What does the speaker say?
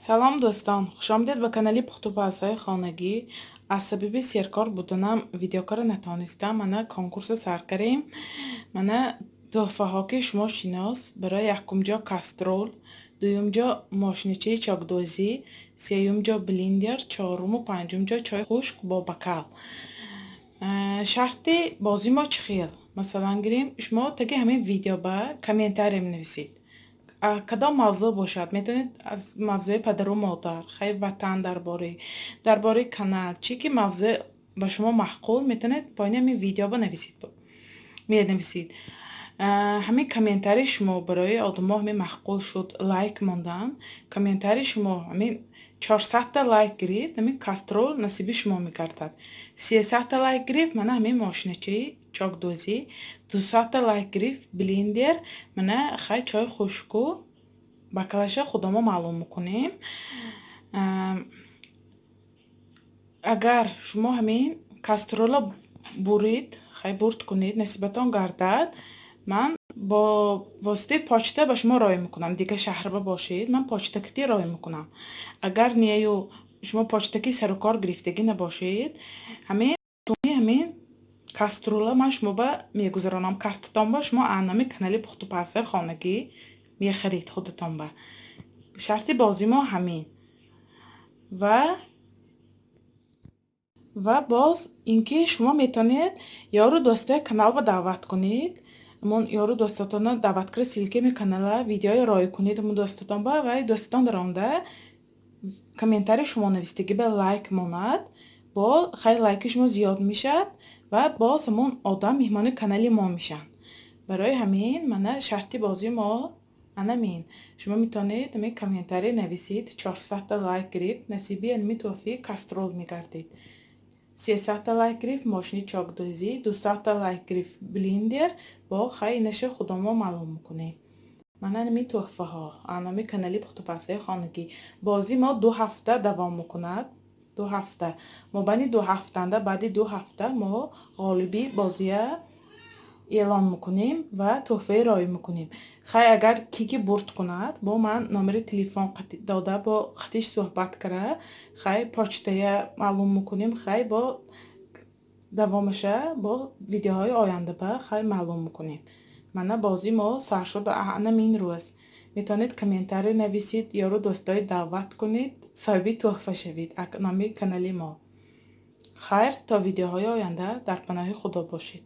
Салом, дӯстон! Хушомадед ба канали Пухтупазҳои хонагӣ. Аз сабаби серкор буданам видеокара натонистам. Мана, конкурса сар кардем. Мана тӯҳфаҳо, ки шумо шинос: барои якумҷо кастрюл, дуюмҷо мошиничаи чокдӯзӣ, сеюмҷо блендер, чоруму панҷумҷо чойи хушк бо бокал. Шарти бозии мо чӣ хел? Масалан, гирем, шумо таги ҳамин видео ба комментария менависед. Кадом мавзӯъ бошад, метавонед аз мавзӯи падару модар, хайр, ватан, дар бораи канал, чӣ ки мавзӯъ ба шумо маъқул, метавонед поини ҳамин видео банависед, менависед. Ҳамин комментарии шумо барои одамо ҳамин маъқул шуд, лайк мондан, комментарии шумо ҳамин 400-та лайк гирифт, ҳамин кастрюл насиби шумо мегардад. 300-та лайк гирифт, мана ҳамин мошиначаи чокдӯзӣ, 200-та лайк гирифт, блендер. Мана, хай, чойи хушку бокалаша худамо маълум мекунем. Агар шумо ҳамин кастрюла бурид, хай, бурд кунед, насибатон гардад, ман бо воситаи почта ба шумо роҳӣ мекунам. Дигар шаҳрба бошед, ман почтакитӣ роҳӣ мекунам. Агар нею шумо почтакӣ сару кор гирифтагӣ набошед, ҳамин кастрюла ман шумоба мегузаронам картатонба, шумо ҳамин канали Пухтупазҳои хонагӣ мехаред худатонба. Шарти бозии мо ҳамин. Ва боз ин ки шумо метавонед ёру дӯстои каналро даъват кунед. Ҳамон ёру дӯстотонро даъват карда, ссылкаи канала, видеоро роҳӣ кунед ҳамон дӯстотонба ва дӯстотон даромада комментарии шумо навистагӣ ба лайк монад, бо хай, лайки шумо зиёд мешавад ва боз ҳамон одам меҳмони канали мо мешаванд. Барои ҳамин мана шарти бозии мо анамин. Шумо метавонед ҳамин комментария нависед, 400-та лайк гирифт, насиби ҳамин тӯҳфаи кастрюл мегардед. 300-та лайк гирифт, мошини чокдӯзӣ, 200-та лайк гирифт, блендер. Бо хай, инаша худамо маълум мекунем. Мана ҳамин тӯҳфаҳо анами канали Пухтупазҳои хонагӣ. Бозии мо 2 ҳафта давом мекунад, 2 ҳафта. Мобайни 2 ҳафтанда, баъди 2 ҳафта мо ғолиби бозия эълон мекунем ва тӯҳфаи роҳӣ мекунем. Хай, агар ки ки бурд кунад, бо ман номери телефон дода, бо қатиш суҳбат кара, хай, почтая маълум мекунем. Хай, бо давомаша бо видеоҳои ояндаба, хай, маълум мекунем. Мана, бозии мо сар шуд анамин рӯз. Метавонед комментария нависед, ёру дӯстои даъват кунед, соҳиби тӯҳфа шавед номи канали мо. Хайр, то видеоҳои оянда дар паноҳи Худо бошед.